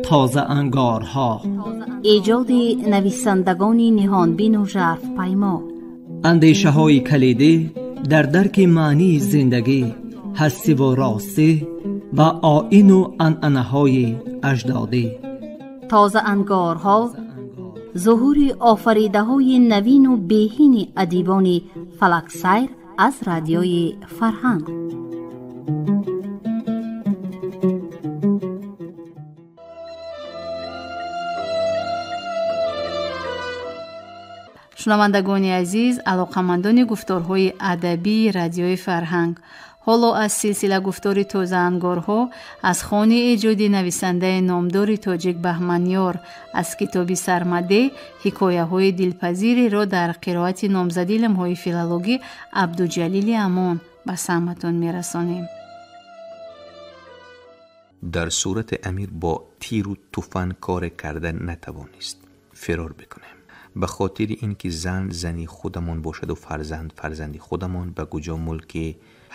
Тозаангорҳо, эҷоди нависандагони ниҳонбину жарфпаймо, андешаҳои калидӣ дар дарки маънии зиндагӣ, ҳастиву ростӣ ва оину анъанаҳои аҷдодӣ. Тозаангорҳо зуҳури офаридаҳои навину беҳини адибони фалаксайр аз Радиои Фарҳанг. Шунавандагони азиз, алоқамандони гуфторҳои адабии Радиои Фарҳанг, ҳоло аз силсила гуфтори тозаангорҳо аз хони эҷоди нависандаи номдори тоҷик Баҳманёр аз китоби Сармаде ҳикояҳои дилпазиреро дар қироати номзади илмҳои филологӣ Абдуҷалили Амон ба самъатон мерасонем. Дар сурати амир бо тиру туфанг коре карда натавонист, фирор бикунем. Ба хотири ин ки зан зани худамон бошад ва фарзанд фарзанди худамон, ба куҷо мулки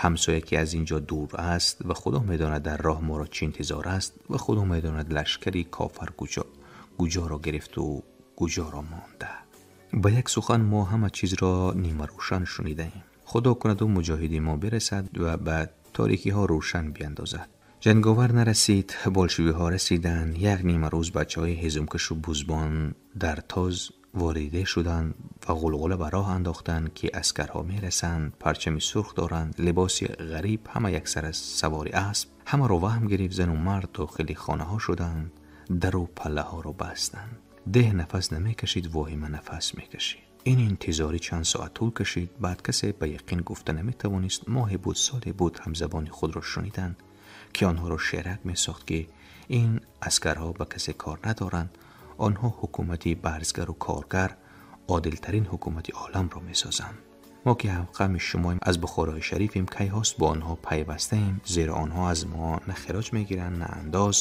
ҳамсоя ки аз инҷо дур аст ва худо медонад дар роҳ моро чӣ интизор аст ва худо медонад лашкари кофар куҷоро гирифт ва куҷоро монда. Ба як сухан мо ҳама чизро нимарӯшан шунидаем. Худо кунад ӯ муҷоҳиди мо бирасад ва ба торикиҳо рӯшан биандозад. Ҷанговар нарасид, болшевиҳо расиданд. Як нимарӯз бачаҳои ҳезумкашу бузбон дар тоз вориде шуданд ва ғулғула ба роҳ андохтанд, ки аскарҳо мерасанд, парчами сурх доранд, либоси ғариб, ҳама яксар аз савори асп. Ҳамаро ваҳм гирифт, зану мард дохили хонаҳо шуданд, дару паллаҳоро бастанд. Деҳ нафас намекашид, воҳима нафас мекашид. Ин интизорӣ чанд соат тӯл кашид. Баъд касе ба яқин гуфта наметавонист, моҳе буд, соле буд, ҳамзабони худро шуниданд, ки онҳоро шерак месохт, ки ин аскарҳо ба касе кор надоранд. Онҳо ҳукумати барзгару коргар, одилтарин ҳукумати оламро месозанд. Мо ки ҳамқавми шумоем, аз Бухорои шарифем, кайҳост бо онҳо пайвастаем, зеро онҳо аз мо на хироҷ мегиранд, на андоз.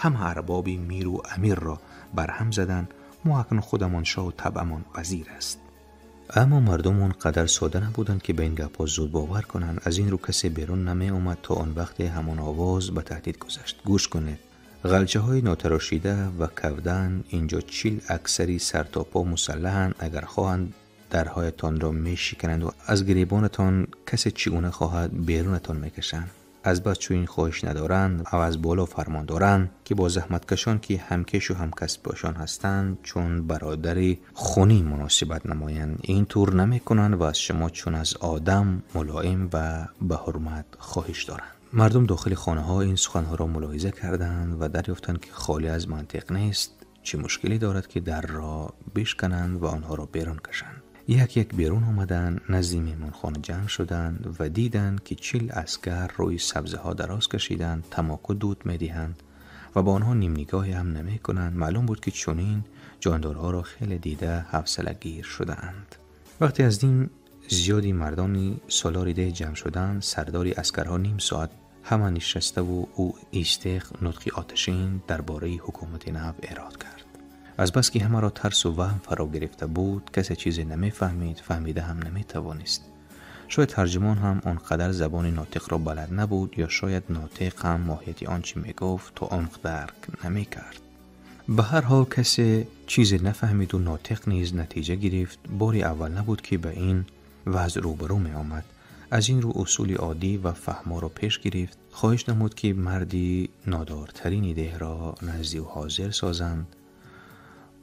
Ҳама арбоби миру амирро барҳам заданд. Мо акнун худамон шоҳу табъамон вазир аст. Аммо мардум он қадар сода набуданд, ки ба ин гапҳо зуд бовар кунанд. Аз ин рӯ касе берун намеомад то он вақте ҳамон овоз ба таҳдид гузашт. Гӯш кунед, ғалчаҳои нотарошида ва кавдан инҷо 40 аксари сартопо мусаллаҳанд. Агар хоҳанд дарҳоятонро мешикананд ва аз гиребонатон касе чӣ гуна хоҳад берунатон мекашанд. Аз бас чунин хоҳиш надоранд ва аз боло фармон доранд, ки бо заҳматкашон, ки ҳамкешу ҳамкасбашон ҳастанд, чун бародари хунӣ муносибат намоянд. Ин тур намекунанд ва аз шумо чун аз одам мулоим ва ба ҳурмат хоҳиш доранд. Мардум дохили хонаҳо ин суханҳоро мулоҳиза карданд ва дарёфтанд, ки холӣ аз мантиқ нест. Чӣ мушкиле дорад, ки дарро бишкананд ва онҳоро берун кашанд. Як як берун омаданд, назди меҳмонхона ҷамъ шуданд ва диданд, ки 40 аскар рӯи сабзаҳо дароз кашиданд, тамоку дуд медиҳанд ва ба онҳо нимнигоҳе ҳам намекунанд. Маълум буд, ки чунин ҷондорҳоро хеле дида ҳавсалагир шудаанд. Вақте аз ним зиёди мардони солори деҳ ҷамъ шуданд, сардори аскарҳо ним соат ҳама нишаставу ӯ истех нутқи оташин дар бораи ҳукумати нав эрод кард. Аз бас ки ҳамаро тарсу ваҳм фаро гирифта буд, касе чизе намефаҳмид, фаҳмида ҳам наметавонист. Шояд тарҷумон ҳам он қадар забони нотиқро балад набуд, ё шояд нотиқ ҳам моҳияти он чӣ мегуфт то умқ дарк намекард. Ба ҳар ҳол касе чизе нафаҳмиду нотиқ низ натиҷа гирифт. Бори аввал набуд, ки ба ин вазъ рӯбарӯ меомад. Аз ин рӯ усули оддӣ ва фаҳморо пеш гирифт. Хоҳиш намуд, ки марди нодортарини деҳро назди ӯ ҳозир созанд.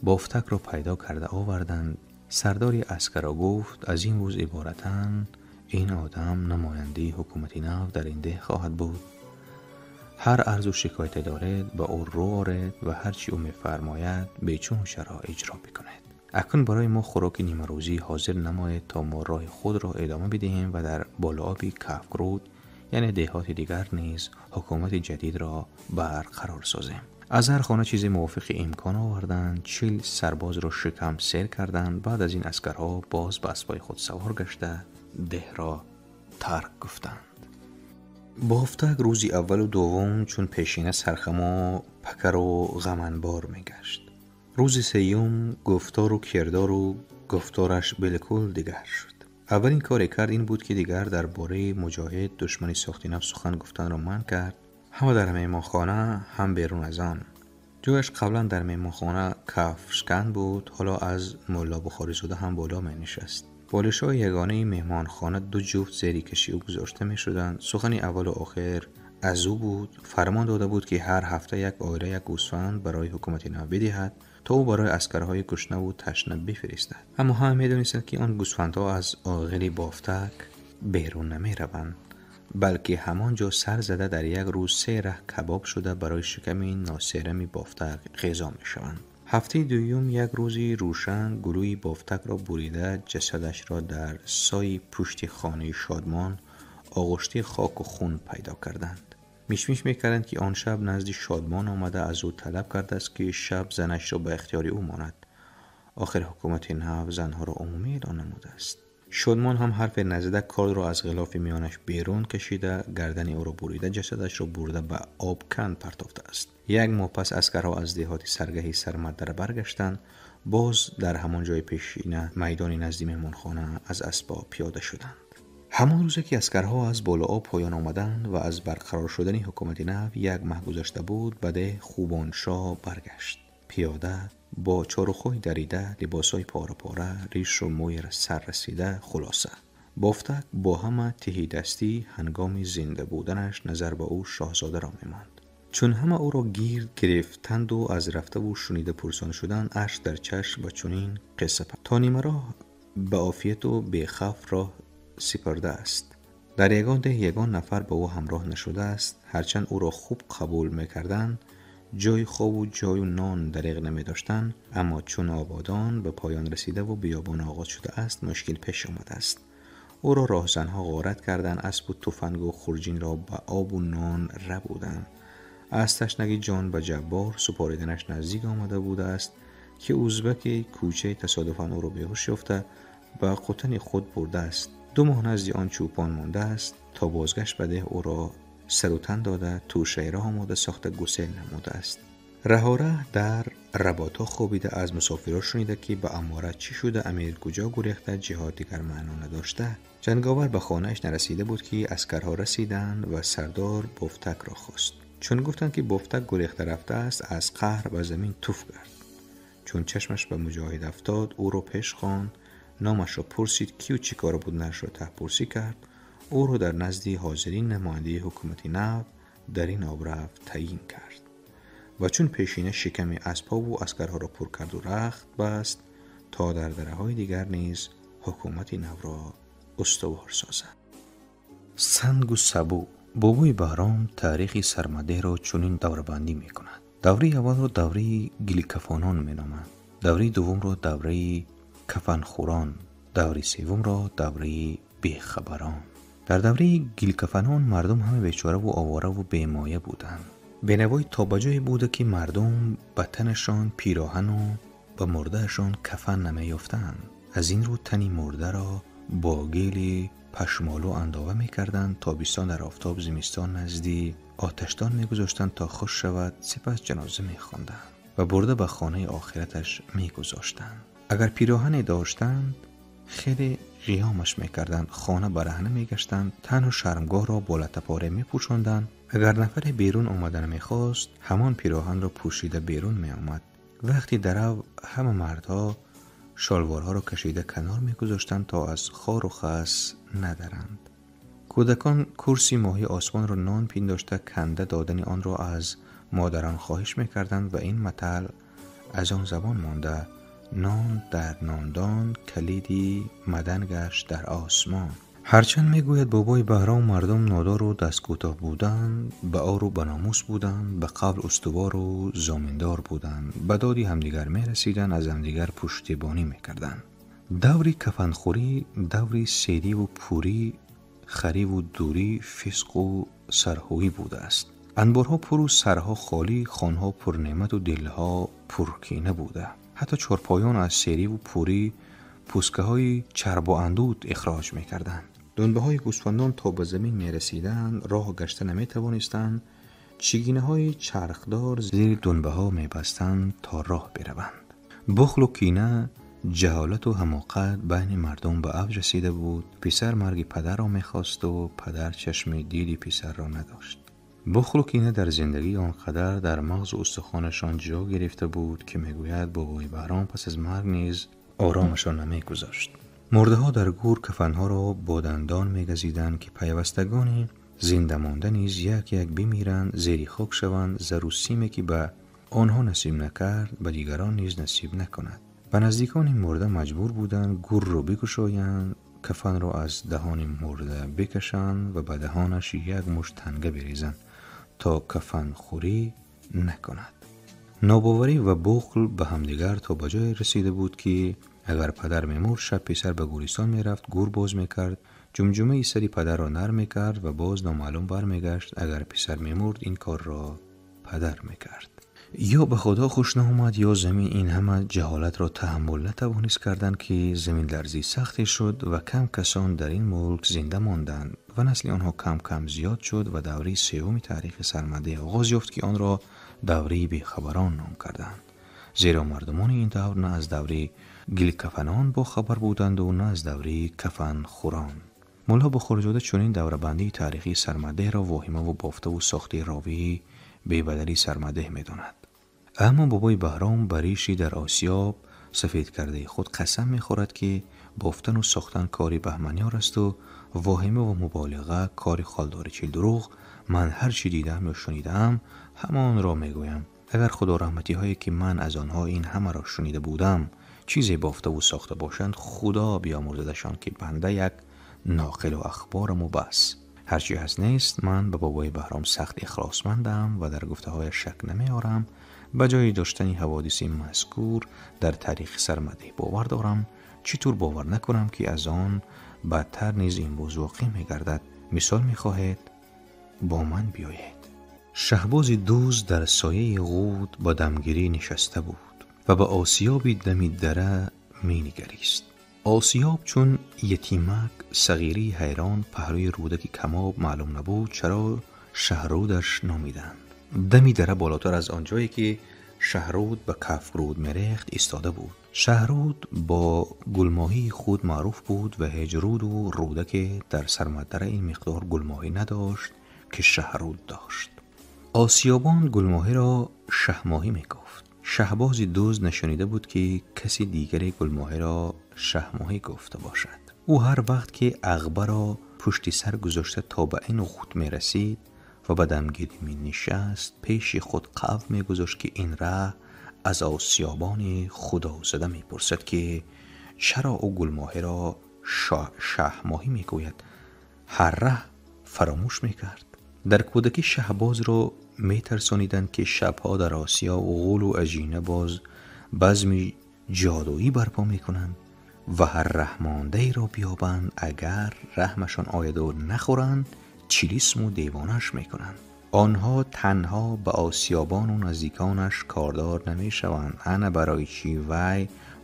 Бофтакро пайдо карда оварданд. Сардори аскарро гуфт, аз ин рӯз иборатан ин одам намояндаи ҳукумати нав дар ин деҳ хоҳад буд. Ҳар арзу шикояте доред, ба ӯ рӯ оред ва ҳар чӣ ӯ мефармояд бечуну чаро иҷро бикунед. Акнун барои мо хӯроки нимарӯзӣ ҳозир намоед, то мо роҳи худро идома бидиҳем ва дар болооби Кафкруд, яъне деҳоти дигар низ ҳукумати ҷадидро барқарор созем. Аз ҳар хона чизе мувофиқи имкон оварданд. 40 сарбозро шикам сер карданд. Баъд аз ин аскарҳо боз ба аспҳои худ савор гашта деҳро тарк гуфтанд. Бофтак рӯзи аввалу дуввум чун пешина сархаму пакару ғаманбор мегашт. Рӯзи сеюм гуфтору кирдору гуфтораш билкул дигар шуд. اولین کاری کرد این بود که دیگر درباره مجاهد دشمنی ساختی نفس سخن گفتن را منع کرد، هم در مهمانخانه هم بیرون از آن. جایش قبلا در مهمانخانه کفشکن بود، حالا از ملا بخاری زاده هم بالا می نشست. بالش‌های یگانه مهمانخانه دو جفت زیر کشی او گذاشته می شدند. سخن اول و آخر از او بود. فرمان داده بود که هر هفته یک آیره یک گوسفند برای حکومت نو بدهد تا او برای عسکرهای گشنه و تشنه بفرستد. اما همه می‌دانستند که آن گوسفندها از آغل بافتک بیرون نمی‌روند، بلکه همانجا سر زده در یک روز 3 ره کباب شده برای شکم ناسرم بافتک غذا می‌شوند. هفته دوم یک روزی روشن گلوی بافتک را بریده جسدش را در سایه پشت خانه شادمان آغشته خاک و خون پیدا کردند. میشمیش میکردند که آن شب نزد شادمان آمده از او طلب کرده است که شب زنش را به اختیار او ماند. آخر حکومت نو زنها را عمومی اعلان نموده است. شادمان هم حرف نزده کارد را از غلاف میانش بیرون کشیده، گردن او را بریده، جسدش را برده به آب کند پرتافته است. یک ماه پس عسکرها از دهات سرگهی سرمدره برگشتند. باز در همان جای پیشینه میدان نزد مهمانخانه از اسباب پیاده شدند. همان روزی که عسکرها از بالا آب پایان آمدند و از برقرار شدن حکومت نو یک ماه گذشته بود، به ده خوبانشاه برگشت. پیاده با چارخوی دریده، لباسهای پاره پاره، ریش و موی سر رسیده، خلاصه بافتک با همه تهی دستی هنگام زنده بودنش نظر به او شاهزاده را می‌ماند. چون همه او را گیر گرفتند و از رفته و شنیده پرسان شدند، اشک در چشم و چنین قصه تا نیمه راه به عافیت و بیخوف راه سپرده است. در یگان ده یگان نفر به او همراه نشده است. هرچند او را خوب قبول میکردند، جای خواب و جای و نان دریغ نمی داشتند، اما چون آبادان به پایان رسیده و بیابان آغاز شده است، مشکل پیش آمده است. او را راهزنها غارت کردند، اسب و تفنگ و خورجین را به آب و نان ربودند. از تشنگی جان به جبار سپاریدنش نزدیک آمده بوده است که ازبک کوچه تصادفاً او را بیهوش یافته به قطن خود برده است. 2 ماه نزد آن چوپان مانده است تا بازگشت بده او را سر و تن داده، توشه را آماده ساخته گسل نموده است. رهاره در رباطا خوابیده، از مسافرها شنیده که به امارت چی شده، امیر کجا گریخته، جهاد دیگر معنا نداشته. جنگاور به خانهش نرسیده بود که عسکرها رسیدند و سردار بافتک را خواست. چون گفتند که بافتک گریخته رفته است، از قهر به زمین توف کرد. چون چشمش به مجاهد افتاد، او را پیش خواند، نامش را پرسید، کی و چی کار بودنش را ته‌پرسی کرد. او را در نزد حاضرین نماینده حکومت نو در این آبرفت تعیین کرد و چون پیشینه شکم اسب‌ها و عسکرها را پر کرد و رخت بست تا در دره‌های دیگر نیز حکومت نو را استوار سازد. سنگ و سبو. بابوی بهرام تاریخ سرمده را چنین دوره‌بندی می‌کند. دوره اول را دوره گلکفانان می‌نامند، دوره دوم را دوره کفنخوران، دوره سوم را دوره بیخبران. در دوره گلکفنان مردم همه بیچاره و آواره و بیمایه بودند. بینوایی تا به جایی بوده که مردم به تنشان پیراهن و به مردهشان کفن نمی‌یافتند. از این رو تنی مرده را با گل پشمالو انداوه می‌کردند، تابستان در آفتاب، زمستان نزدی آتشدان می‌گذاشتند تا خشک شود، سپس جنازه می‌خواندند و برده به خانه آخرتش می‌گذاشتند. اگر پیراهن داشتند خیلی قیامش میکردند، خانه برهنه میگشتند، تن و شرمگاه را با لته پاره میپوشاندند. اگر نفر بیرون آمدن میخواست، همان پیراهن را پوشیده بیرون میآمد. وقتی درو همه مردها شلوارها را کشیده کنار میگذاشتند تا از خار و خس ندرند. کودکان کرسی ماهی آسمان را نان پنداشته کنده دادن آن را از مادران خواهش میکردند و این متل از آن زبان مانده: نان در ناندان، کلیدی مدنگش در آسمان. هرچند میگوید بابای بهرام مردم نادار و دست کوتاه بودند، به آر و به ناموس بودند، به قبل استوار و زامندار بودند، به دادی همدیگر میرسیدند، از همدیگر پشتیبانی میکردند. دوری کفنخوری، دوری سیری و پوری، خری و دوری، فسق و سرهویی بوده است. انبارها پر و سرها خالی، خانها پر نعمت و دلها پرکینه بوده. حتی چارپایان از سیری و پوری پوسکه های چرب و اندود اخراج می کردند. دنبه های گوسفندان تا به زمین می رسیدند، راه گشته نمی توانستند. چگینه های چرخدار زیر دنبه ها می بستند تا راه بروند. بخل و کینه ҷаҳолату ҳамоқат байни мардум ба авҷ расида буд. Писар марги падарро мехосту падар чашми диди писарро надошт. Бухлу кина дар зиндагӣ он қадар дар мағзу устухонашон ҷо гирифта буд, ки мегӯяд бобои Баҳром пас аз марг низ оромашон намегузошт. Мурдаҳо дар гур кафанҳоро бо дандон мегазиданд, ки пайвастагони зинда монда низ як як бимиранд, зери хок шаванд, зару симе ки ба онҳо насиб накард, ба дигарон низ насиб накунад. Ба наздикони мурда маҷбур буданд гурро бикушоянд, кафанро аз даҳони мурда бикашанд ва ба даҳонаш як мушт танга бирезанд, то кафанхӯрӣ накунад. Нобоварӣ ва бухл ба ҳамдигар то ба ҷое расида буд, ки агар падар мемурд, шаб писар ба гӯристон мерафт, гур боз мекард, ҷумҷумаи сари падарро нарм мекард ва боз номаълум бармегашт. Агар писар мемурд, ин корро падар мекард. Ё ба Худо хуш наомад, ё замин ин ҳама ҷаҳолатро таҳаммул натавонист кардан, ки заминларзии сахте шуд ва кам касон дар ин мулк зинда монданд ва насли онҳо кам кам зиёд шуд ва давраи сеюми таърихи Сармадеҳ оғоз ёфт, ки онро давраи бехабарон ном карданд. Зеро мардумони ин давр на аз давраи гилкафанон бохабар буданду, на аз давраи кафанхӯрон. Мулло Бухоризода чунин даврабандии таърихии Сармадеҳро воҳимаву бофтаву сохтаи ровии бебадали Сармадеҳ медонад. Аммо бобои Баҳром ба риши дар осиёб сафед кардаи худ қасам мехӯрад, ки бофтану сохтан кори баҳманёр асту воҳимаву муболиға кори холдори чилдурӯғ. Ман ҳар чӣ дидаам ё шунидаам, ҳамонро мегӯям. Агар худораҳматиҳое, ки ман аз онҳо ин ҳамаро шунида будам, чизе бофтаву сохта бошанд, Худо биомӯрзадашон, ки банда як ноқилу ахбораму бас. Ҳарчи ҳаст нест, ман ба бобои Баҳром сахт ихлосмандам ва дар гуфтаҳояш шак намеорам. Ба ҷои доштани ҳаводиси мазкур дар таърихи Сармадеҳ бовар дорам. Чӣ тур бовар накунам, ки аз он бадтар низ имрӯз воқеъ мегардад? Мисол мехоҳед? Бо ман биёед. Шаҳбози дузд дар сояи ғут ба дамгирӣ нишаста буд ва ба осиёби дами дара менигарист. Осиёб чун ятимак сағирии ҳайрон паҳлӯи рӯдаки камоб маълум набуд, чаро шаҳрудаш номиданд. Дами дара болотар аз он ҷое, ки шаҳруд ба кафруд мерехт, истода буд. Шаҳруд бо гулмоҳии худ маъруф буд ва ҳеҷ руду рӯдаке дар Сармаддара ин миқдор гулмоҳӣ надошт, ки шаҳруд дошт. Осиёбон гулмоҳиро шаҳмоҳӣ мегуфт. Шаҳбози дузд нашунида буд, ки каси дигаре гулмоҳиро шаҳмоҳӣ гуфта бошад. Ӯ ҳар вақт ки ағбаро пушти сар гузошта то ба ин ғут мерасид ва ба дамгирӣ менишаст, пеши худ қавл мегузошт, ки ин раҳ аз осиёбони худозада мепурсад, ки чаро ӯ гулмоҳиро шаҳмоҳӣ мегӯяд. Ҳар раҳ фаромӯш мекард. Дар кӯдакӣ шаҳбозро метарсониданд, ки шабҳо дар осиё ғулу аҷина боз базми ҷодуӣ барпо мекунанд ва ҳар раҳмондаеро биёбанд, агар раҳмашон ояду нахӯранд, чилисму девонаш мекунанд. Онҳо танҳо ба осиёбону наздиконаш кордор намешаванд. Ана барои чӣ вай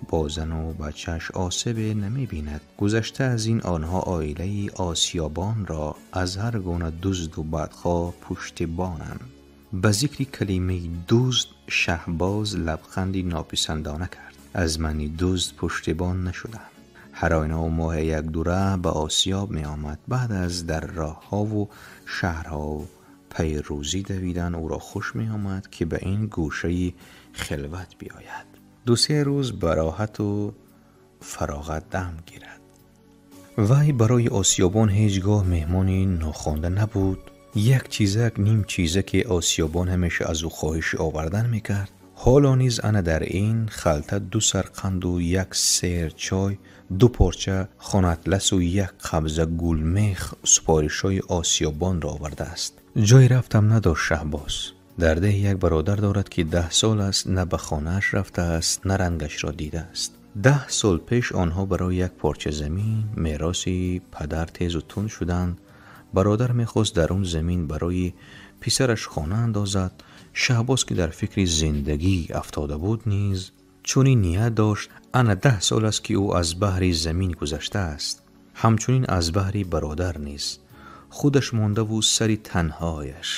бо зану бачааш осебе намебинад. Гузашта аз ин, онҳо оилаи осиёбонро аз ҳар гуна дузду бадхоҳ пуштибонанд. Ба зикри калимаи дузд Шаҳбоз лабханди нописандона кард. Аз мани дузд пуштибон нашудам. Ҳар оина ӯ моҳе як дура ба осиёб меомад. Баъд аз дар роҳҳову шаҳрҳо пайрӯзӣ давидан ӯро хуш меомад, ки ба ин гӯшаи хилват биёяд, ду-се рӯз ба роҳату фароғат дам гирад. Вай барои осиёбон ҳеҷ гоҳ меҳмони нохонда набуд. Як чизак, ним чизаке осиёбон ҳамеша аз ӯ хоҳиши овардан мекард. Ҳоло низ ана дар ин халта ду сар қанду як сер чой, ду порча хонатласу як қабза гулмех супоришҳои осиёбонро овардааст. Ҷой рафтам надошт Шаҳбоз. Дар деҳ як бародар дорад, ки 10 сол аст на ба хонааш рафтааст, на рангашро дидааст. 10 сол пеш онҳо барои як порча замин мероси падар тезу тунд шуданд. Бародар мехост дар он замин барои писараш хона андозад. Шаҳбоз, ки дар фикри зиндагӣ афтода буд, низ чунин ният дошт. Ана 10 сол аст, ки ӯ аз баҳри замин гузаштааст, ҳамчунин аз баҳри бародар низ. Худаш мондаву сари танҳояш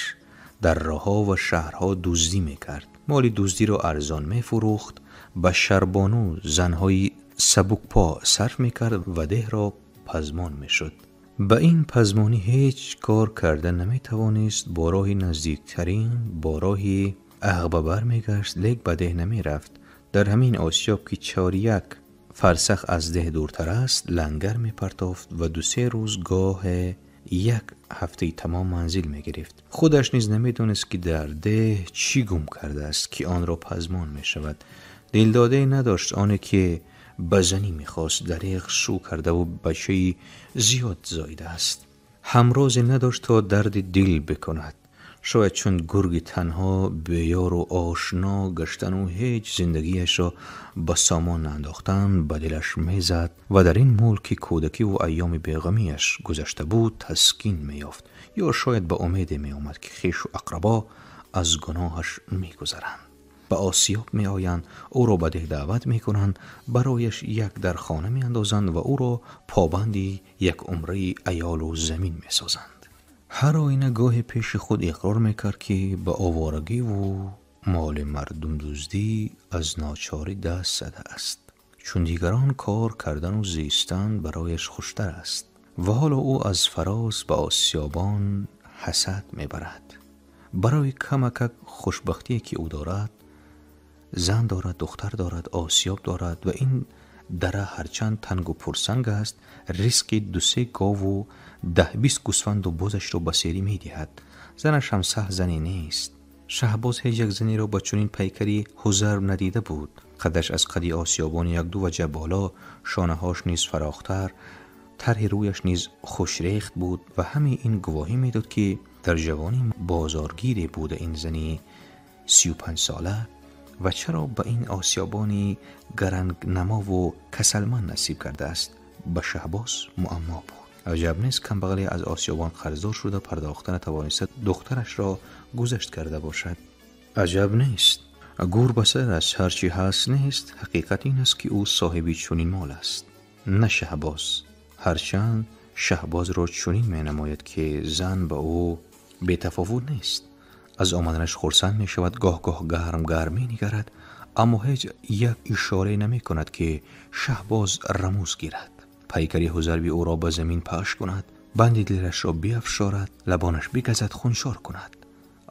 дар роҳҳо ва шаҳрҳо дуздӣ мекард. Моли дуздиро арзон мефурӯхт, ба шарбону занҳои сабукпо сарф мекард ва деҳро пазмон мешуд. Ба ин пазмонӣ ҳеҷ кор карда наметавонист. Бо роҳи наздиктарин, бо роҳи ағба бармегашт, лек ба деҳ намерафт. Дар ҳамин осиёб, ки 4 фарсах аз деҳ дуртар аст, лангар мепартофт ва 2-3 рӯз, гоҳе як ҳафтаи тамом манзил мегирифт. Худаш низ намедонист, ки дар деҳ чӣ гум кардааст, ки онро пазмон мешавад. Дилдодае надошт. Оне ки ба занӣ мехост, дареғ сӯ кардаву бачаи зиёд зоидааст. Ҳамрозе надошт, то дарди дил бикунад. Шояд чун гурги танҳо беёру ошно гаштану ҳеҷ зиндагиашро ба сомон наандохтан ба дилаш мезад ва дар ин мулк, ки кӯдакиву айёми беғамиаш гузашта буд, таскин меёфт. Ё шояд ба умеде меомад, ки хешу ақрабо аз гуноҳаш мегузаранд, ба осиёб меоянд, ӯро ба деҳ даъват мекунанд, барояш як дар хона меандозанд ва ӯро побанди як умраи аёлу замин месозанд. Ҳар оина гоҳе пеши худ иқрор мекард, ки ба оворагиву моли мардумдуздӣ аз ночорӣ даст задааст, чун дигарон кор кардану зистан барояш хуштар аст. Ва ҳоло ӯ аз фароз ба осиёбон ҳасад мебарад. Барои камакак хушбахтие, ки ӯ дорад, зан дорад, духтар дорад, осиёб дорад ва ин дара ҳарчанд тангу пурсанг аст, ризқи 2-3 гову 10-20 гӯсфанду бозашро ба серӣ медиҳад. Занаш ҳам саҳл зане нест. Шаҳбоз ҳеҷ як занеро ба чунин пайкари ҳузарб надида буд. Қадаш аз қади осиёбони 1-2 ваҷа боло, шонаҳош низ фарохтар, тарҳи рӯяш низ хушрехт буд ва ҳамаи ин гувоҳӣ медод, ки дар ҷавонӣ бозоргире буда ин зани 35 сола. Ва чаро ба ин осиёбони гарангнамову касалманд насиб кардааст, ба Шаҳбоз муаммо буд. Аҷаб нест, камбағале аз осиёбон қарздор шуда пардохта натавониста духтарашро гузашт карда бошад. Аҷаб нест, гур ба сар аст, ҳарчи ҳаст нест. Ҳақиқат ин аст, ки ӯ соҳиби чунин мол аст, на Шаҳбоз. Ҳарчанд Шаҳбозро чунин менамояд, ки зан ба ӯ бетафовут нест. Аз омаданаш хурсанд мешавад, гоҳ-гоҳ гарм-гарм менигарад, аммо ҳеҷ як ишорае намекунад, ки Шаҳбоз рамуз гирад, пайкари ҳузарби ӯро ба замин паш кунад, банди дилашро биафшорад, лабонаш бигазад, хуншор кунад.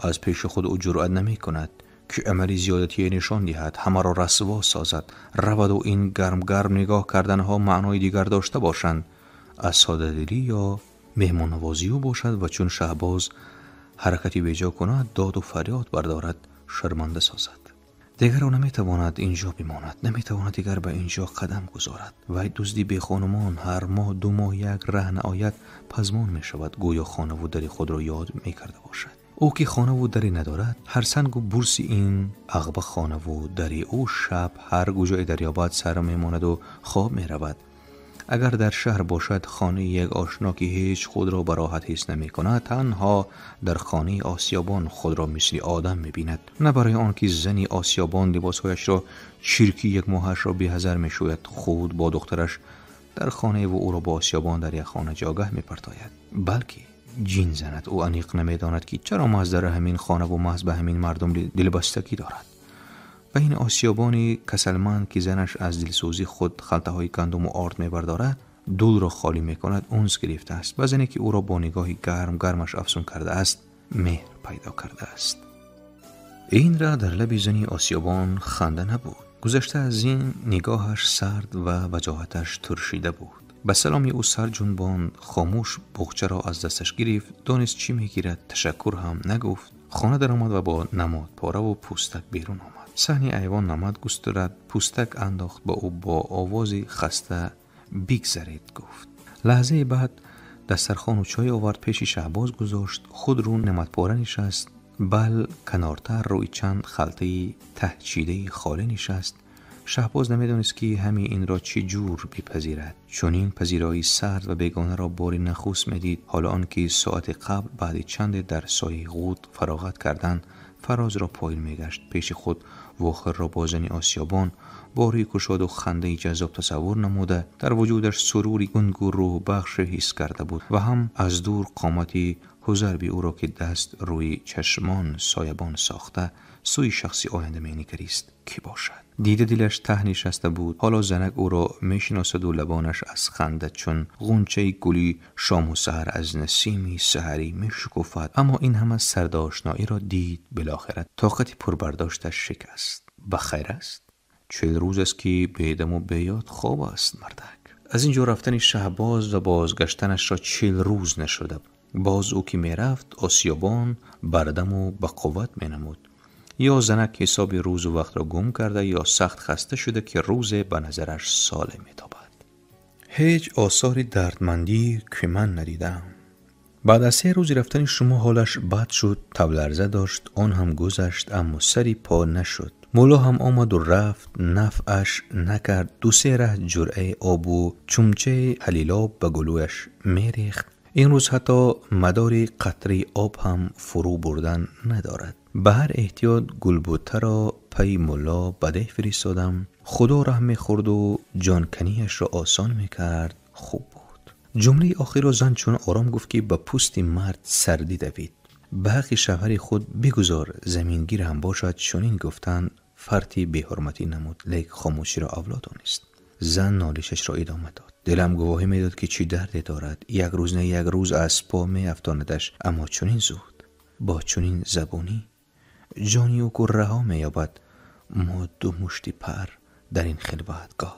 Аз пеши худ ӯ ҷуръат намекунад, ки амали зиёдатие нишон диҳад, ҳамаро расво созад, раваду ин гарм-гарм нигоҳ карданҳо маънои дигар дошта бошанд, аз содадилӣ ё меҳмоннавозӣ ӯ бошад ва чун Шаҳбоз ҳаракати беҷо кунад, доду фарёд бардорад, шарманда созад. Дигар ӯ наметавонад инҷо бимонад, наметавонад дигар ба инҷо қадам гузорад. Вай дузди бехонумон ҳар моҳ 2 моҳ як раҳ наояд, пазмон мешавад, гӯё хонаву дари худро ёд мекарда бошад. Ӯ ки хонаву даре надорад, ҳар сангу бурси ин ағба хонаву дари ӯ шаб ҳар куҷое дарёбад сар мемонаду хоб меравад. Агар дар шаҳр бошад, хонаи як ошно, ки ҳеҷ худро ба роҳат ҳис намекунад, танҳо дар хонаи осиёбон худро мисли одам мебинад. На барои он ки зани осиёбон либосҳояшро чирки як моҳашро беҳазар мешӯяд, худ бо духтараш дар хонаеву ӯро бо осиёбон дар як хона ҷогаҳ мепартояд, балки ҷин занад. Ӯ аниқ намедонад, ки чаро маҳз дар ҳамин хонаву маҳз ба ҳамин мардум дилбастагӣ дорад. Ба ин осиёбони касалманд, ки занаш аз дилсӯзӣ худ халтаҳои гандуму орд мебардорад, дулро холӣ мекунад, унс гирифтааст. Ба зане, ки ӯро бо нигоҳи гарм-гармаш афсун кардааст, меҳр пайдо кардааст. Ин ра дар лаби зани осиёбон ханда набуд. Гузашта аз ин нигоҳаш сард ва ваҷоҳаташ туршида буд. Ба саломи ӯ сар ҷунбонд, хомӯш буғчаро аз дасташ гирифт, донист чӣ мегирад, ташаккур ҳам нагуфт. Хона даромад ва бо намодпораву пӯстак берун омад. Саҳни айвон намад густурад, пӯстак андохт ба ӯ, бо овози хаста бигзаред гуфт. Лаҳзаи баъд дастархону чой овард, пеши Шаҳбоз гузошт, худ рӯ намадпора нишаст, бал канортар рӯи чанд халтаи таҳчидаи холӣ нишаст. Шаҳбоз намедонист, ки ҳамин инро чӣ ҷур бипазирад. Чунин пазироии сард ва бегонаро бори нахуст медид, ҳоло он ки соати қабл баъди чанде дар сояи ғуд фароғат кардан фарозро поил мегашт. Пеши худ вохирро бо зани осиёбон бо рӯи кушоду хандаи ҷаззоб тасаввур намуда, дар вуҷудаш сурури гунгу рӯҳбахше ҳис карда буд ва ҳам аз дур қомати ҳузарби ӯро, ки даст рӯи чашмон соябон сохта сӯи шахси оянда менигарист, кӣ бошад? Дида дилаш таҳ нишаста буд. Ҳоло занак ӯро мешиносаду лабонаш аз ханда чун ғунчаи гули шому саҳар аз насими саҳарӣ мешукуфад. Аммо ин ҳама сардошноиро дид, билохира тоқати пурбардошташ шикаст. Ба хайр аст? 40 рӯз аст, ки бедаму беёд хоб аст мардак. Аз ин ҷо рафтани Шаҳбоз ва бозгаштанашро 40 рӯз нашуда. Боз ӯ ки мерафт, осиёбон бардаму ба қувват менамуд. Ё занак ҳисоби рӯзу вақтро гум карда, ё сахт хаста шуда, ки рӯзе ба назараш соле метобад. Ҳеҷ осори дардмандӣ ки ман надидам. Баъд аз 3 рӯзи рафтани шумо ҳолаш бад шуд, табларза дошт, он ҳам гузашт, аммо сари по нашуд. Мулло ҳам омаду рафт, нафъаш накард. 2-3 раҳ ҷуръаи обу чумчаи ҳалилоб ба гулӯяш мерехт. Ин рӯз ҳатто мадори қатраи об ҳам фурӯ бурдан надорад. Ба ҳар эҳтиёт гулбуттаро пайи мулло ба деҳ фиристодам. Худо раҳм мехӯрду ҷонканияшро осон мекард. Хуб буд. Ҷумлаи охирро зан чун ором гуфт, ки ба пӯсти мард сардӣ давид. Ба ҳаққи шавҳари худ бигузор, замингир ҳам бошад, чунин гуфтан фарти беҳурматӣ намуд, лек хомӯширо авло донист. Зан нолишашро идома дод. Дилам гувоҳӣ медод, ки чӣ дарде дорад. Як рӯз не як рӯз аз по меафтонадаш, аммо чунин зуд, бо чунин забонӣ ҷони ӯ ку раҳо меёбад. Мо ду мушти пар дар ин хилватгоҳ.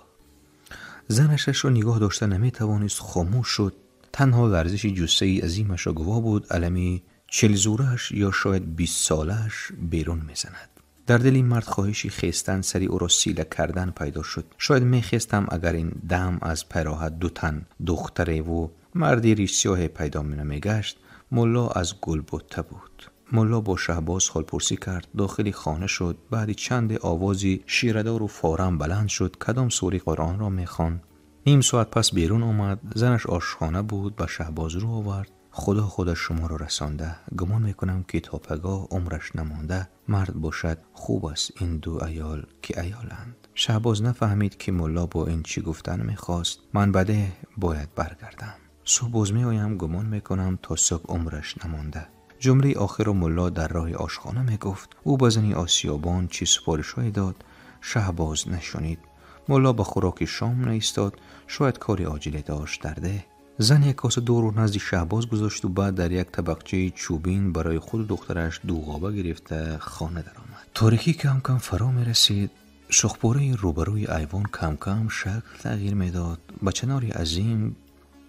Занашашро нигоҳ дошта наметавонист, хомӯш шуд. Танҳо ларзиши ҷуссаи азимашро гувоҳ буд. Алами 40-зурааш ё шояд 20-солааш берун мезанад. Дар дили мард хоҳиши хестан, сари ӯро сила кардан пайдо шуд. Шояд мехестам, агар ин дам аз пайроҳат ду тан духтареву марди ришсиёҳе пайдо намегашт. Мулло аз гулбутта буд. Мулло бо Шаҳбоз ҳолпурсӣ кард, дохили хона шуд. Баъди чанде овози ширадору форам баланд шуд. Кадом сури Қуръонро мехонд. Ним соат пас берун омад. Занаш ошхона буд, ба Шаҳбоз рӯ овард. Худо худаш шуморо расонда. Гумон мекунам, ки то пагоҳ умраш намонда. Мард бошад, хуб аст ин ду аёл ки аёланд. Шаҳбоз нафаҳмид, ки мулло бо ин чӣ гуфтан мехост. Ман ба деҳ бояд баргардам. Субҳ боз меоям, гумон мекунам то субҳ умраш намонда. Ҷумлаи охирро мулло дар роҳи ошхона мегуфт. Ӯ ба зани осиёбон чӣ супоришҳое дод, Шаҳбоз нашунид. Мулло ба хӯроки шом наистод, шояд кори оҷиле дошт дар деҳ. Зан як коса дору назди Шаҳбоз гузошту баъд дар як табақчаи чӯбин барои худу духтараш дуғоба гирифта хона даромад. Торикӣ кам-кам фаро мерасид. Шохпораи рӯбарӯи айвон кам-кам шакл тағйир медод. Ба чанори азим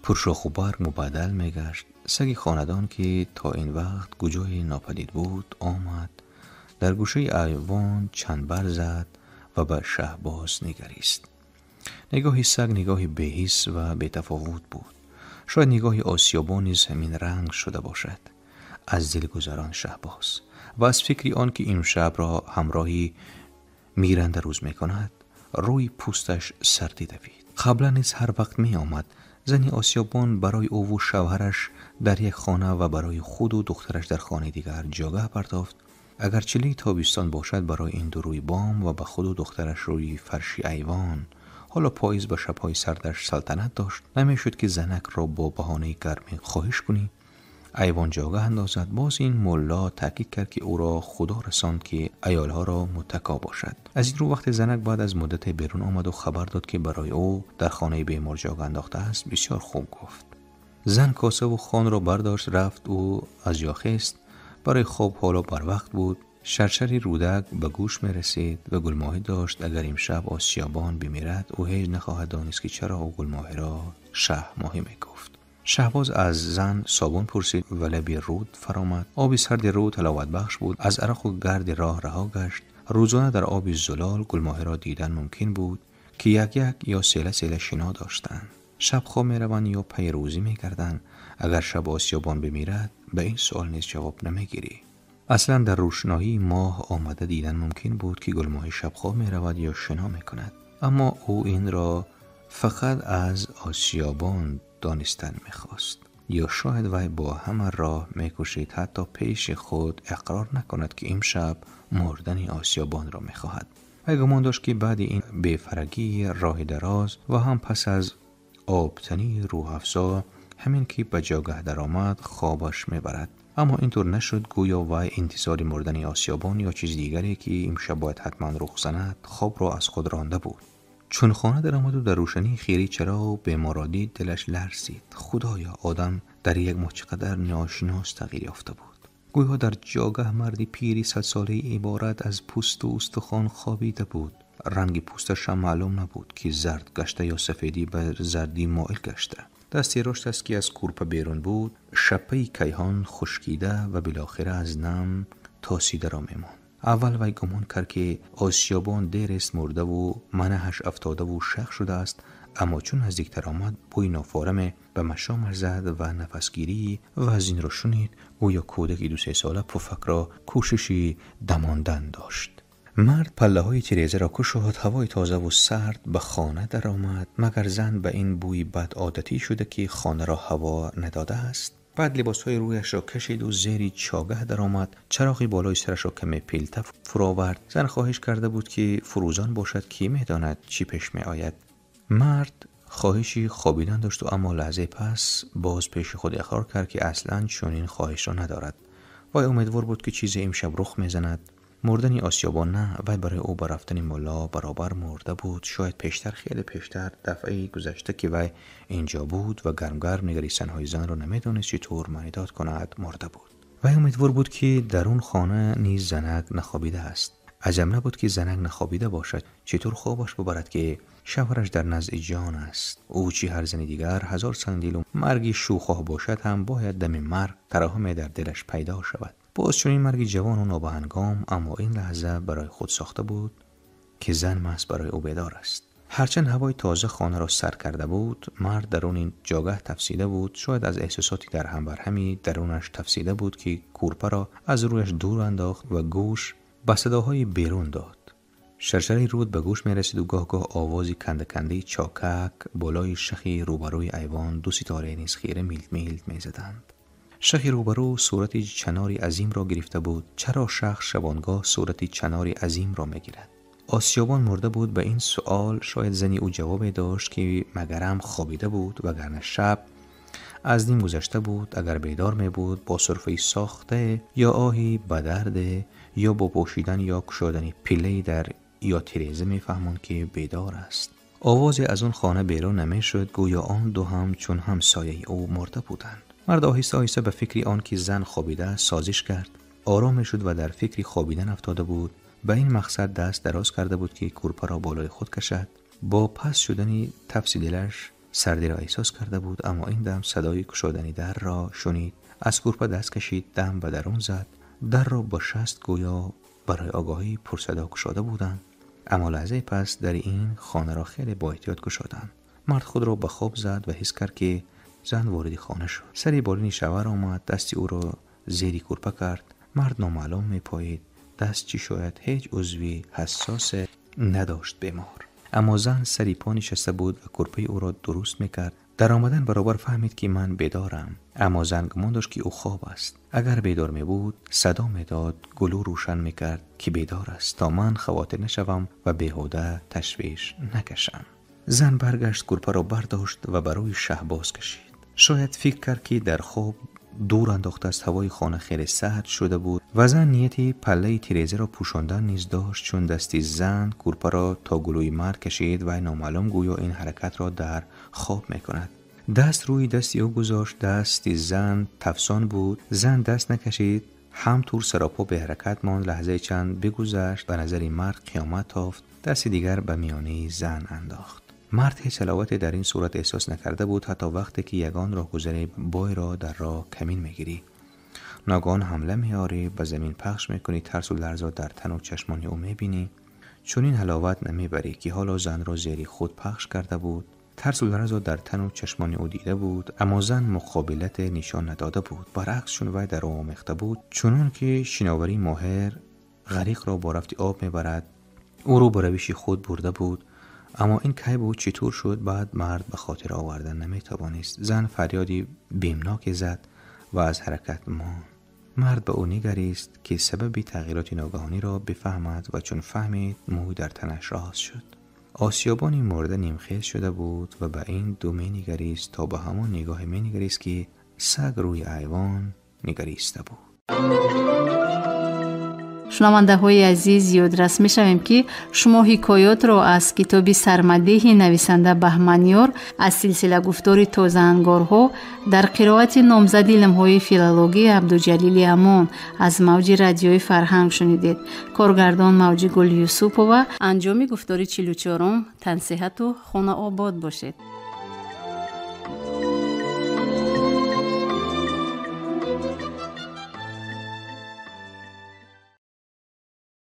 пуршоху барг мубаддал мегашт. Саги хонадон, ки то ин вақт куҷое нопадид буд, омад, дар гӯшаи айвон чанбар зад ва ба Шаҳбоз нигарист. Нигоҳи саг нигоҳи беҳис ва бетафовут буд. Шояд нигоҳи осиёбон низ ҳамин ранг шуда бошад. Аз дил гузарон Шаҳбоз ва аз фикри он ки имшабро ҳамроҳи миранда рӯз мекунад, рӯи пӯсташ сардӣ давид. Қаблан низ ҳар вақт меомад. Зани осиёбон барои ӯву шавҳараш дар як хона ва барои худу духтараш дар хонаи дигар ҷогаҳ партофт. Агар чилаи тобистон бошад, барои ин ду рӯи бом ва ба худу духтараш рӯи фарши айвон. Ҳоло поиз ба шабҳои сардаш салтанат дошт. Намешуд, ки занакро бо баҳонаи гармӣ хоҳиш кунӣ айвон ҷогаҳ андозад. Боз ин мулло таъкид кард, ки ӯро худо расонд, ки аёлҳоро муттако бошад. Аз ин рӯ вақте занак баъд аз муддате берун омаду хабар дод, ки барои ӯ дар хонаи бемор ҷогаҳ андохтааст, бисёр хуб гуфт. Зан косаву хонро бардошт, рафт. Ӯ аз ҷо хест. Барои хоб ҳоло барвақт буд. Шаршари рӯдак ба гӯш мерасид ва гулмоҳӣ дошт. Агар имшаб осиёбон бимирад, ӯ ҳеҷ нахоҳад донист, ки чаро ӯ гулмоҳиро шаҳмоҳӣ мегуфт. Шаҳбоз аз зан собун пурсид ва лаби рӯд фаромад. Оби сарди рӯд ҳаловатбахш буд. Аз арақу гарди роҳ раҳо гашт. Рӯзона дар оби зулол гулмоҳиро дидан мумкин буд, ки як-як ё села-села шино доштанд. Шаб хоб мераванд ё пайрӯзӣ мекарданд. Агар шаб осиёбон бимирад, ба ин суол низ ҷавоб намегирӣ. Аслан дар рӯшноии моҳ омада дидан мумкин буд, ки гулмоҳӣ шаб хоб меравад ё шино мекунад. Аммо ӯ инро фақат аз осиёбон донистан мехост. Ё шояд вай бо ҳама роҳ мекӯшид, ҳатто пеши худ иқрор накунад, ки имшаб мурдани осиёбонро мехоҳад. Вай гумон дошт, ки баъди ин бефарагии роҳи дароз ва ҳам пас аз обтании рӯҳафзо ҳамин ки ба ҷогаҳ даромад хобаш мебарад. Аммо интур нашуд, гӯё вай интизори мурдани осиёбон ё чизи дигаре ки имшаб бояд ҳатман рух занад, хобро аз худ ронда буд. Чун хона даромад у дар рӯшании хираи чароғ беморро дид, дилаш ларзид. Худоё, одам дар як моҳ чӣ қадар ношинос тағйир ёфта буд. Гӯё дар ҷогаҳ марди пири садсолаи иборат аз пӯсту устухон хобида буд. Ранги пӯсташ ҳам маълум набуд, ки зард гашта ё сафедӣ ба зардӣ моил гашта. Дасти рошташ ки аз кӯрпа берун буд, шаппаи кайҳон хушкида ва билохира аз нам тосидаро мемонд. Аввал вай гумон кард, ки осиёбон дерест мурдаву манаҳаш афтодаву шах шудааст, аммо чун наздиктар омад, бӯи нофораме ба машомаш зад ва нафасгирии вазнинро шунид, гӯё кӯдаки дусесола пуфакро кӯшиши дамондан дошт. Мард паллаҳои тирезаро кушод, ҳавои тозаву сард ба хона даромад. Магар зан ба ин бӯи бад одатӣ шуда, ки хонаро ҳаво надодааст? Баъд либосҳои рӯяшро кашиду зери чогаҳ даромад, чароғи болои сарашро каме пилта фуровард. Зан хоҳиш карда буд, ки фурӯзон бошад, ки медонад чӣ пеш меояд. Мард хоҳиши хобидан дошту, аммо лаҳзаи пас боз пеши худ иқрор кард, ки аслан чунин хоҳишро надорад. Вай умедвор буд, ки чизе имшаб рух мезанад. Мурдани осиёбон на, вай барои ӯ ба рафтани мулло баробар мурда буд. Шояд пештар, хеле пештар, дафъаи гузашта ки вай инҷо буд ва гармгарм нигаристанҳои занро намедонист чӣ тур маънидод кунад, мурда буд. Вай умедвор буд, ки дар он хона низ занак нахобидааст. Аҷаб набуд, ки занак нахобида бошад. Чӣ тур хобаш бубарад, ки шавҳараш дар назди ҷон аст? Ӯ чӣ ҳар зани дигар ҳазор сангдилу марги шӯхоҳ бошад ҳам, бояд дами марг тараҳуме дар дилаш пайдо шавад. Боз чунин марги ҷавону нобаҳангом, аммо ин лаҳза барои худ сохта буд, ки зан маҳз барои ӯ бедор аст. Ҳарчанд ҳавои тоза хонаро сар карда буд, мард даруни ҷогаҳ тафсида буд. Шояд аз эҳсосоти дарҳамбарҳами дарунаш тафсида буд, ки кӯрпаро аз рӯяш дур андохт ва гӯш ба садоҳои берун дод. Шаршараи руд ба гӯш мерасиду гоҳ-гоҳ овози канда-кандаи чокак болои шахи рӯбарӯи айвон. Ду ситораe низ хира милт-милт мезаданд. Шахи рӯбарӯ сурати чанори азимро гирифта буд. Чаро шах шабонгоҳ сурати чанори азимро мегирад? Осиёбон мурда буд? Ба ин суол шояд зани ӯ ҷавобе дошт, ки магарам хобида буд, вагарна шаб аз ним гузашта буд. Агар бедор мебуд, бо сурфаи сохте ё оҳи ба дарде ё бо пӯшидан ё кушодани пиллаи дар ё тиреза мефаҳмонд, ки бедор аст. Овозе аз он хона берун намешуд, гӯё он ду ҳам чун ҳамсояи ӯ мурда буданд. Мард оҳиста оҳиста ба фикри он ки зан хобидааст созиш кард. Ором мешуд ва дар фикри хобидан афтода буд. Ба ин мақсад даст дароз карда буд, ки кӯрпаро болои худ кашад. Бо паст шудани тафси дилаш сардиро эҳсос карда буд, аммо ин дам садои кушодани дарро шунид. Аз кӯрпа даст кашид, дам ба дарун зад. Дарро бо шаст гӯё барои огоҳӣ пурсадо кушода буданд, аммо лаҳзаи пас дари ин хонаро хеле боэҳтиёт кушоданд. Мард худро ба хоб зад ва ҳис кард, ки зан вориди хона шуд. Сари болини шавҳар омад, дасти ӯро зери кӯрпа кард. Мард номаълум мепоид. Даст чӣ, шояд ҳеҷ узви ҳассосе надошт бемор. Аммо зан сари по нишаста буд ва кӯрпаи ӯро дуруст мекард. Дар омадан баробар фаҳмид, ки ман бедорам, аммо зан гумон дошт, ки ӯ хоб аст. Агар бедор мебуд, садо медод, гулӯ рӯшан мекард, ки бедор аст, то ман хавотир нашавам ва беҳуда ташвиш накашам. Зан баргашт, кӯрпаро бардошт ва ба рӯи шаҳбоз кашид. Шояд фикр кард, ки дар хоб дур андохтааст. Ҳавои хона хеле сард шуда буд ва зан нияти паллаи тирезаро пӯшондан низ дошт. Чун дасти зан кӯрпаро то гулӯи мард кашид, вай номаълум гӯё ин ҳаракатро дар хоб мекунад, даст рӯи дасти ӯ гузошт. Дасти зан тафсон буд. Зан даст накашид, ҳамтур саропо беҳаракат монд. Лаҳзаи чанд бигузашт, ба назари мард қиёмат тофт. Дасти дигар ба миёнаи зан андохт. Мард ҳеҷ ҳаловате дар ин сурат эҳсос накарда буд, ҳатто вақте ки ягон роҳгузари бойро дар роҳ камин мегирӣ, ногоҳон ҳамла меорӣ, ба замин пахш мекунӣ, тарсу ларзро дар тану чашмони ӯ мебинӣ. Чунин ҳаловат намебарӣ, ки ҳоло занро зери худ пахш карда буд, тарсу ларзро дар тану чашмони ӯ дида буд, аммо зан муқобилате нишон надода буд. Баръакс, чун вай дар ӯ омехта буд, чунон ки шиноварии моҳир ғариқро бо рафти об мебарад, ӯро ба равиши худ бурда буд. Аммо ин кай буд, чӣ тур шуд, баъд мард ба хотир овардан наметавонист. Зан фарёди бимноке зад ва аз ҳаракат монд. Мард ба ӯ нигарист, ки сабаби тағйироти ногаҳониро бифаҳмад, ва чун фаҳмид, мӯй дар танаш рост шуд. Осиёбони мурда нимхез шуда буд ва ба ин ду менигарист, то ба ҳамон нигоҳе менигарист, ки саг рӯи айвон нигариста буд. Шунавандаҳои азиз, ёдрас мешавем, ки шумо ҳикоётро аз китоби Сармадеҳи нависанда Баҳманёр аз силсила гуфтори Тозаангорҳо дар қироати номзади илмҳои филологӣ Абдуҷалили Амон аз мавҷи Радиои Фарҳанг шунидед. Коргардон Мавҷигул Юсупова. Анҷоми гуфтори 44-ум. Тансиҳату хонаобод бошед.